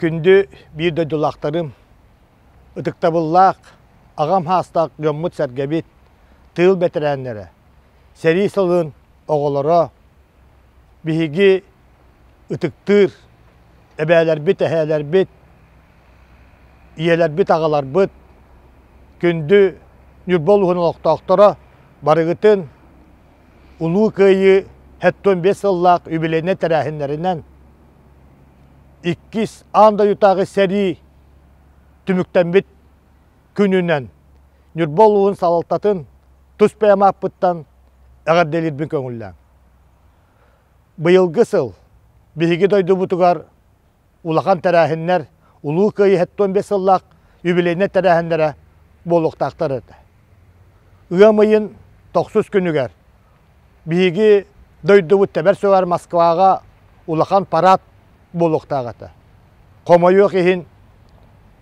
Күндү биир дойдулаахтарым, ытыктабыллаах аҕам саастаах дьоммут-сэргэбит, тыыл бэтэрээннэрэ, сэрии сылын оҕолоро, биһиги ытыктыыр эбээлэрбит, эһээлэрбит, ийэлэрбит, аҕаларбыт, күндү Ньурба улууһун олохтоохторо барыгытын Улуу Кыайыы 75 сыллаах юбилейнай тэрээһиннэринэн Иккис аан дойдутааҕы сэрии түмүктэммит күнүнэн Ньурба улууһун салалтатын тус бэйэм ааппыттан эҕэрдэлиирбин көҥүллээҥ. Быйылгы сыл биһиги дойдубутугар улахан тэрээһиннэр Улуу Кыайыы 75 сыллаах юбилейнай тэрээһиннэрэ буолуохтаахтар этэ. Ыам ыйын тохсус күнүгэр биһиги дойдубут тэбэр сөҕөр Москваҕа улахан парад буолуохтаах этэ. Хомойуох иһин,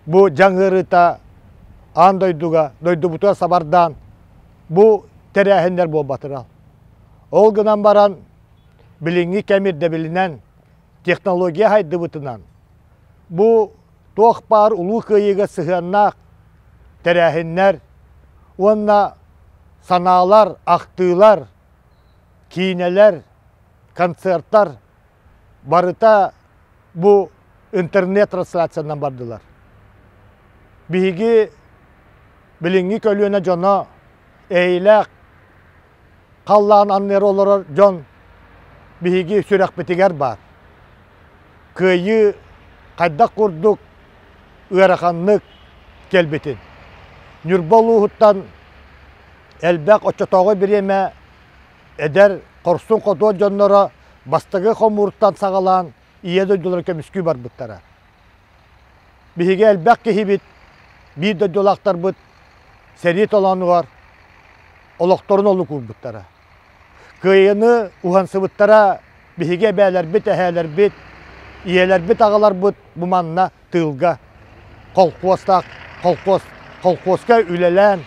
бу дьаҥ ыарыыта аан дойдуга, дойдубутугар сабардаан бу тэрээһиннэр буолбатылар. Ол гынан баран, билиҥҥи кэм ирдэбилинэн, технология сайдыбытынан, бу туох баар Улуу Кыайыыга сыһыаннаах тэрээһиннэр уонна санаалар, ахтыылар, киинэлэр, концертар барыта бу интернет-трансляциянан бардылар. Биһиги билиҥҥи көлүөнэ дьоно эйэлээх халлаан анныгар олорор дьон биһиги сүрэхпитигэр баар. Кыайыы хайдах курдук ыараханнык кэлбитин. Ньурба улууһуттан элбэх оччотооҕу бириэмэ эдэр хорсун-хотуот дьонноро бастакы хомууртан саҕалаан Ийэ дойдуларын көмүскүү барбыттара. Биһиги элбэх киһибит, биир дойдулаахтарбыт сэрии толоонугар олохторун олук уурбуттара. Кыайыыны уһансыбыттара биһиги эбээлэрбит, эһээлэрбит, ийэлэрбит, аҕаларбыт бу манна тыылга холкуостаах холкуос холкуоска үлэлээн,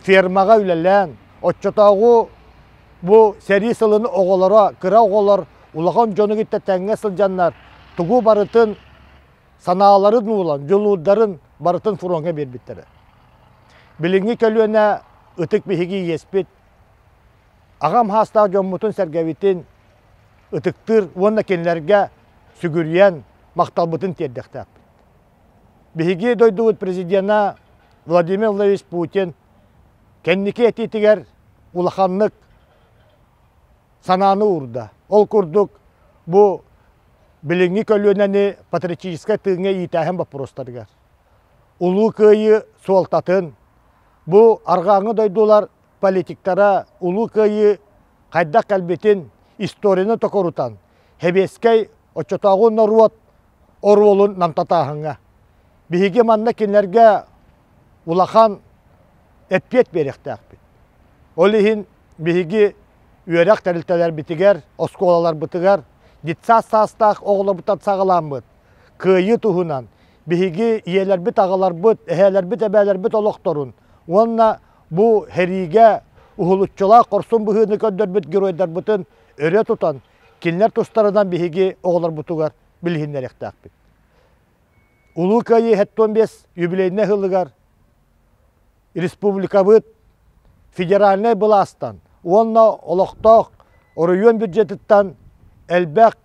фермаҕа үлэлээн, оччотооҕу бу сэрии сылын оҕолоро, кыра оҕолор улахан дьону кытта тэҥҥэ сылдьаннар тугу барытын санааларын уулан, дьулуурдарын барытын фроҥҥа биэрбиттэрэ. Билиҥҥи көлүөнэ ытык биһиги иэспит, аҕам саастаах дьоммутун-сэргэбитин ытыктыыр уонна кинилэргэ сүгүрүйэн махталбытын тиэрдиэхтээхпит. Биһиги дойдубут президена Владимир Владимирович Путин кэнники этиитигэр улаханнык санааны уурда. Ол курдук бу билиҥҥи көлүөнэни патриотическай тыыҥҥа иитээһин боппуруостарыгар Улуу Кыайыы суолтатын, бу арҕааҥҥы дойдулар политиктара Улуу Кыайыы хайдах кэлбитин историяны токурутан, сэбиэскэй оччотооҕу норуот оруолун намтатааһыҥҥа. Биһиги манна кинилэргэ улахан эппиэт биэриэхтээхпит. Ол иһин биһиги үөрэх тэрилтэлэрбитигэр, оскуолаларбытыгар детсад саастаах оҕолорбуттан саҕалааммыт кыайыы туһунан биһиги ийэлэрбит, аҕаларбыт, эһээлэрбит, эбээлэрбит олохторун уонна бу сэриигэ уһулуччулаах хорсун быһыыны көрдөрбүт геройдарбытын өрө тутан, кинилэр тустарынан биһиги оҕолорбутугар билиһиннэриэхтээхпит. Улуу Кыайыы 75 юбилейнай сылыгар республикабыт федеральнай былаастан уонна олохтоох оройуон бюджетыттан элбэх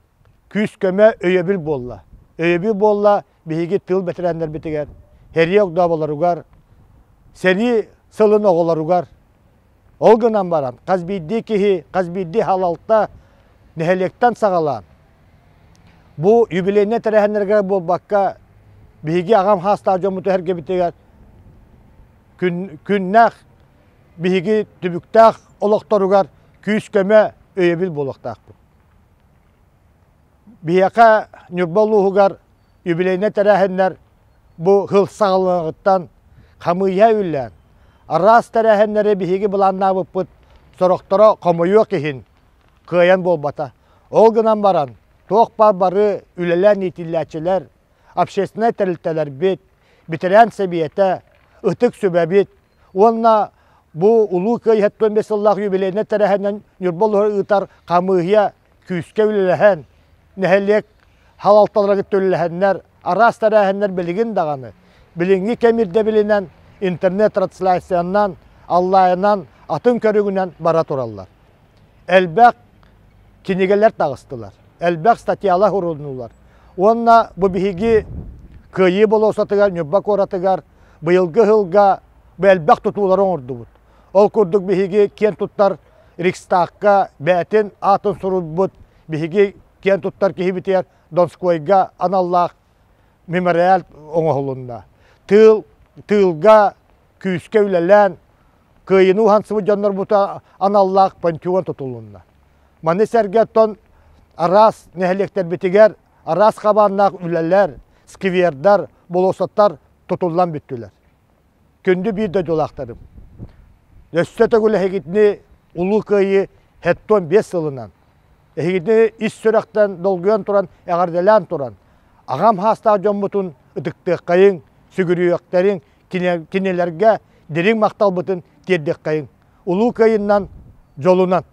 күүс-көмө өйөбүл буолла. Өйөбүл буолла биһиги тыыл бэтэрээннэрбитигэр, сэрии огдооболоругар, сэрии сылын оҕолоругар. Ол гынан баран, хас биирдии киһи, хас биирдии халалта нэһилиэктэн саҕалаан, бу юбилейнай тэрээһиннэргэ буолбакка, биһиги аҕам саастаах дьоммуту эргэбитигэр күн, күннээх биһиги түбүктээх олохторугар күүс-көмө, өйөбүл буолуохтаахпыт. Биһиэхэ Ньурба улууһугар юбилейнай тэрээһиннэр бу сыл саҕаланыаҕыттан хамыыһа үллээн, араас тэрээһиннэри биһиги былааннаабыппыт сорохторо хомойуох иһин кыайан буолбата. Ол гынан баран, туох баар бары үлэлээн иитиллээччилэр, общественнай тэрилтэлэрбит, бэтэрээн сэбиэтэ, ытык сүбэбит уонна бу Улуу Кыайыы 75 сыллаах юбилейнай тэрээһинэн Ньурба улууһугар ыытар хамыыһыйа күүскэ үлэлэһэн, нэһилиэк салалталара кытта үлэлэһэннэр, Араас тэрээһиннэр билигин даҕаны билиҥҥи кэм ирдэбилинэн интернет-трансляциянан, аллайынан, атын көрүҥүнэн бара тураллар. Элбэх кинигэлэр таҕыстылар, элбэх статьялар урунулар. Уонна бу биһиги Кыайыы болуоссатыгар, Ньурба куоратыгар быйылгы сылга бу элбэх тутуулары оҥордубут. Ол курдук биһиги киэн туттар Рикстакка бэйэтин аатын суруйбут биһиги киэн туттар киһибитигэр Донскойга аналлаах мемориал оҥоһулунна. Тыыл, тыылга күүскэ үлэлээн, кыайыыны уһансыбыт дьоннорбута аналлаах пантеон тутулунна. Маны сэргэ оттон араас нэһилиэктэрбитигэр араас хабааннаах үлэлэр, сквердар, болуоссаттар тутуллан бүттүлэр. Күндү биир дойдулаахтарым, өссө төгүл эһигитини Улуу Кыайыы 75 сылынан, эһигитини ис сүрэхтэн долгуйан туран, эҕэрдэлээн туран, аҕам хаастаах дьоммутун ытыктыаххайыҥ, сүгүрүйүөхтэриҥ, кинилэргэ дириҥ махталбытын тиэрдиэххэйиҥ. Улуу Кыайыннан, дьолунан!